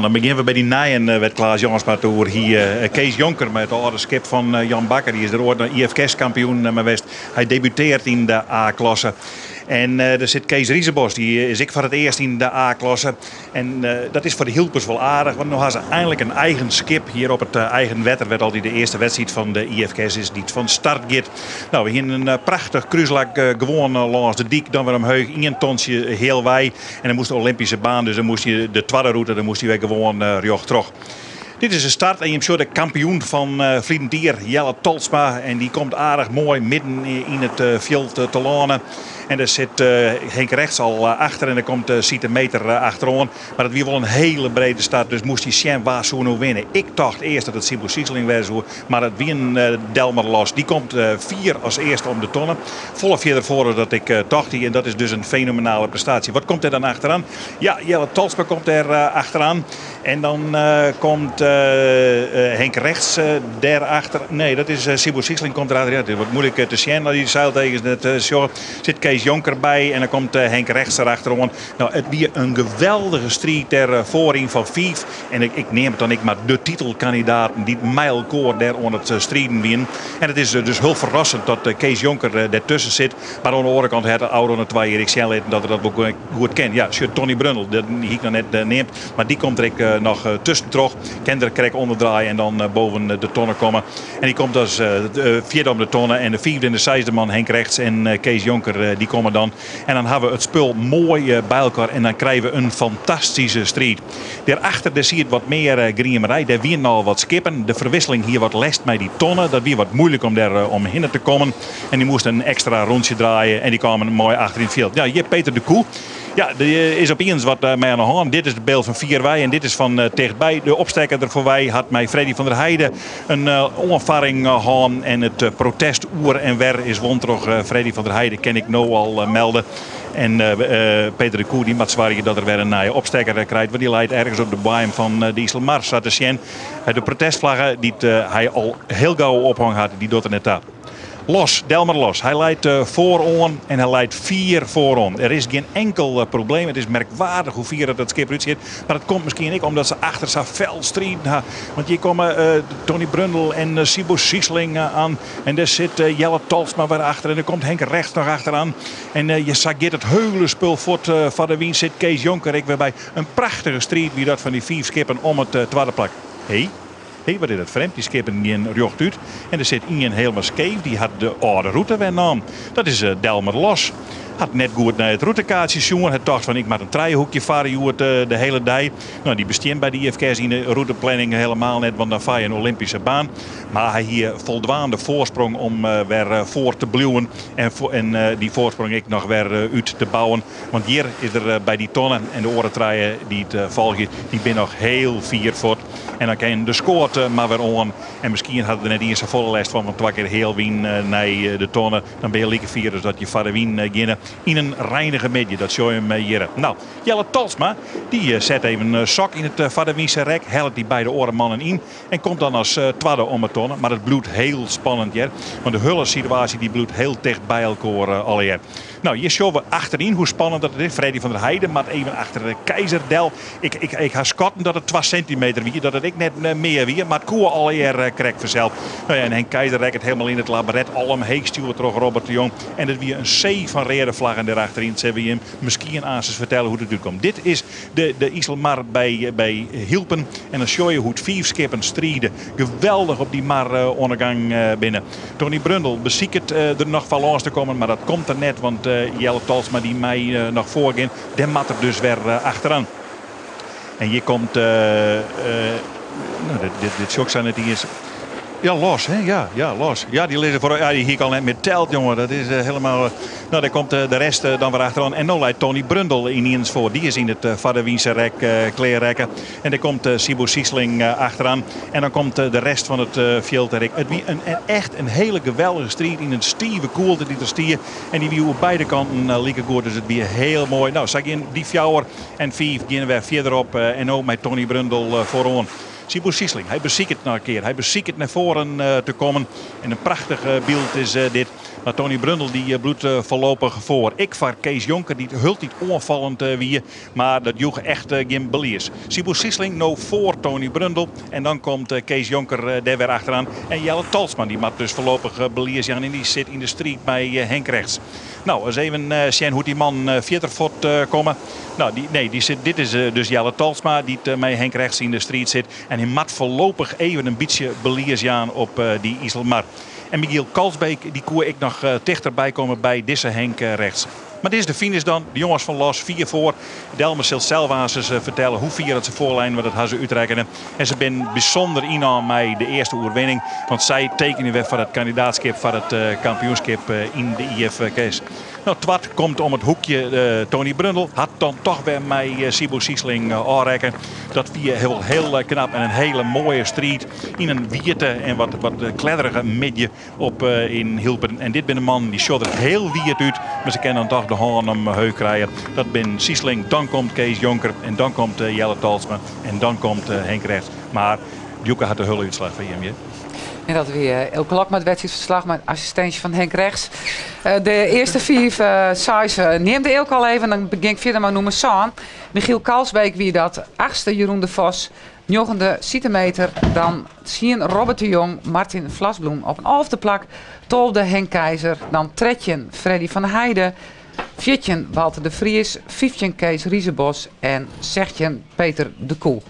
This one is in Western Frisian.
Dan begjinne we by dy nijen wêr't Klaas Jansma it oer hie. Kees Jonker mei it âlde skip fan Jan Bakker. Dy is der oait noch IFKS-kampioen mei west. Hy debutearret yn de A-klasse. En der sit Kees Riezebos, dy is ek foar it earst yn de A-klasse. En dat is foar de Hylpers wol aardich, want no ha se einlik in eigen skip hjir op it eigen wetter, wêr't altyd de earste wedstriid fan de IFKS is dy't fan start giet. No, we hienen in prachtich krúslak gewoan lâns de dyk, dan wer omheech, ien tontsje healwei. En dan moast de Olympyske baan, dus dan moast je de twadde rûte, dan moast je wer gewoan rjocht troch. Dit is de start en jim sjogge de kampioen fan ferleden jier, Jelle Tolsma. En dy komt aardich moai midden yn it fjild telâne. En der sit Henk Rechts al achter en der komt Siete Meter achteroan. Mar it wie wol in hiele brede start, dus moast je sjen wa soe no winne. Ik tocht earst dat it Siebo Siesling wêze soe, mar it wie in Delmer Los. Dy komt fier as earste om de tonne. Folle fierder foar as dat ik tocht hie en dat is dus in fenomenale prestaasje. Wat komt der dan achteroan? Ja, Jelle Tolsma komt der achteroan. En dan komt Henk Rechts dêrachter. Nee, dat is Siebo Siesling komt derachter. Ja, it is wat muoilik te sjen as je dy seiltekens net sjogge. Sit Kees Jonker by en dan komt Henk Rechts derachteroan. No, it wie in geweldige striid dêr foaryn fan fiif. En ik neam it dan ek mar de titelkandidaten dy't mei elkoar dêr oan it striden wienen. En it is dus hiel ferrassend dat Kees Jonker dêrtusken sit. Mar oan de oare kant hat er ôfrûne twa jier ek sjen litten dat er dat wol goed kin. Ja, sjoch Tony Brundel, dy hie ik noch net neamd. Mar dy komt der ek noch tuskentroch. Kin der krekt ûnderdraaie en dan boven de tonne komme. En dy komt as fjirde om de tonne. En de fiifde en de seisde man, Henk Rechts en Kees Jonker, dy komme dan. En dan hawwe we it spul moai by elkoar en dan krije we in fantastyske striid. Dêrachter dêr siet wat mear griemerij. Dêr wienen al wat skippen. De Verwisseling hie wat lêst mei dy tonne. Dat wie wat muoilik om dêr omhinne te kommen. En dy moast in ekstra rûntsje draaie en dy kamen moai achter yn it fjild. Ja, hjir Peter de Koe. Ja, der is opiens wat mei oan de hân. Dit is it byld fan fierwei en dit is fan tichtby. De opstekker der foarwei hat mei Freddy van der Heide in oanfarring hân. En it protest oer en wer is wûn troch Freddy van der Heide, kin ik no al melde. En Peter de Koe dy moat soargje dat er wer in nije opstekker krijt, want dy leit ergens op de boaiem fan de Iselmar, sa te sjen. De protestflagge dy't hy al hiel gau ophongen hat, dy docht der net ta. Los, Delmer Los. Hy leit foaroan en hy leit fier foaroan. Der is gjin enkel probleem. It is merkwaardich hoe fier dat it skip derút sjit. Mar dat komt miskien ek omdat se achter sa fel striden ha. Want hjir komme Tony Brundel en Siebo Siesling oan. En dêr sit Jelle Tolsma wer achter. En der komt Henk Rechts noch achteroan. En sa giet it hiele spul fuort foar de wyn. Sit Kees Jonker ek wer by. In prachtige striid wie dat fan dy fiif skippen om it twadde plak. Hé, hé, wat is dat frjemd. Dy skippen gean rjochtút. En der sit ien helemaal skeef. Dy hat de âlde rûte wer naam. Dat is Delmer Los. Hat net goed nei it rûtekaartsje sjoen. Hy tocht fan ik moat in trijehoekje farre hjoed de hele dei. No, dy bestean by de IFKS yn de rûteplanning helemaal net, want dan far je in Olympyske baan. Mar hy hie foldwaande foarsprong om wer foar te bliuwen en dy foarsprong ek noch wer út te bouwen. Want hjir is er by dy tonne en de oare trije dy't folgje, dy binne noch hiel fier fuort. En dan kin de skoat mar wer oan. En miskien hat er der net iens safolle lêst fan, want twa kear healwyn nei de tonne, dan binne je like fier as dat je foar de wyn geane yn in reinige middei. Dat sjogge je him hjir. No, Jelle Tolsma, dy set even in sok yn it foar de wynse rek, hellet dy beide oare mannen yn en komt dan as twadde om 'e tonne. Mar it bliuwt hiel spannend hjir, want de hiele situaasje dy bliuwt hiel ticht by elkoar allegear. No, hjir sjogge we achteryn hoe spannend dat it is. Freddy van der Heijden moat even achter de Keizer del. Ik, ik, ik ha skatten dat it 2 sintimeter wie, dat it ek net mear wie. Mar it koe allegear krekt fansels. No ja, en Henk Keizer rekket helemaal yn it labaret. Al omheech stjoerd troch Robert de Jong. En it wie in see fan reade flaggen dêr achteryn. Sille we jim miskien aansens fertelle hoe't it útkomt. Dit is de, de Iselmar by, by Hylpen. En dan sjogge je hoe't fiif skippen stride. Geweldich op dy mar oan de gang binne. Tony Brundel besiket der noch foar lâns te kommen, mar dat komt der net, want Jelle Tolsma dy mei noch foargean. Dêr moat er dus wer achteroan. En hjir komt, no, dit, dit, dit sjoch ik sa net iens. Ja, Los, hè? Ja, ja, Los. Ja, dy lizze foar. Ja, dy hie ik al net mear teld, jonge. Dat is helemaal. No, dêr komt de rest dan wer achteroan. En no leit Tony Brundel yniens foar. Dy is yn it foar de wynse rek klear rekke. En dêr komt Siebo Siesling achteroan. En dan komt de rest fan it fjild der ek. It wie in, echt in hiele geweldige striid yn in stive koelte dy't der stie. En dy wie oer beide kanten like goed. Dus it wie hiel moai. No, sa gean dy fjouwer en fiif gean wer fierder op. En no mei Tony Brundel foaroan. Siebo Siesling, hy besiket noch in kear. Hy besiket nei foaren te kommen. En in prachtich byld is dit. Mar Tony Brundel dy bliuwt foarlopich foar. Ek foar Kees Jonker dy't hieltyd oanfallend wie. Mar dat joech echt gjin belies. Siebo Siesling no foar Tony Brundel. En dan komt Kees Jonker dêr wer achteroan. En Jelle Talsma dy moat dus foarlopich belies jaan. En dy sit yn de striid mei Henk Rechts. No, ris even sjen hoe't dy mannen fierder fuort komme. No, dy, nee, dy sit, dit is dus Jelle Talsma dy't mei Henk Rechts yn de striid sit. En hy moat foarlopich even in bytsje belies jaan op dy Iselmar. En Michiel Kalsbeek dy koe ek noch tichterby komme by dizze Henk Rechts. Mar dit is de finish dan. De jonges fan Los fier foar. Delmer sil sels aansens fertelle hoe fier dat se foarleine, want dat ha se útrekkene. En se binne bysûnder ynnaam mei de earste oerwinning. Want sy tekenje wer foar it kandidaatskip foar it kampioenskip yn de IFKS. No, twad komt om it hoekje Tony Brundel. Hat dan toch wer mei Siebo Siesling ôfrekkene. Dat wie hiel, hiel knap en in hiele moaie striid yn in wiete en wat kledderige middei op yn Hylpen. En dit binne mannen dy sjogge der hiel wiet út, mar se kinne dan toch de hân omheech krije. Dat binne Siesling, dan komt Kees Jonker en dan komt Jelle Talsma en dan komt Henk Rechts. Mar Djoeke hat de hiele útslach foar jim. En dat wie Eelke Lok mei it wedstriidferslach mei assistinsje fan Henk Rechts. De earste fiif, seis neamde Eelke al even. Dan begjin ik fierder mei nûmer sân. Michiel Kalsbeek wie dat. Achtste Jeroen de Vos. Njoggende Siete Meter. Dan tsien Robert de Jong. Martin Vlasbloem op in alfde plak. 12e Henk Keizer. Dan 13 Freddy van der Heijden. 14 Walter de Vries. 15 Kees Riezebos. En 16 Peter de Koe.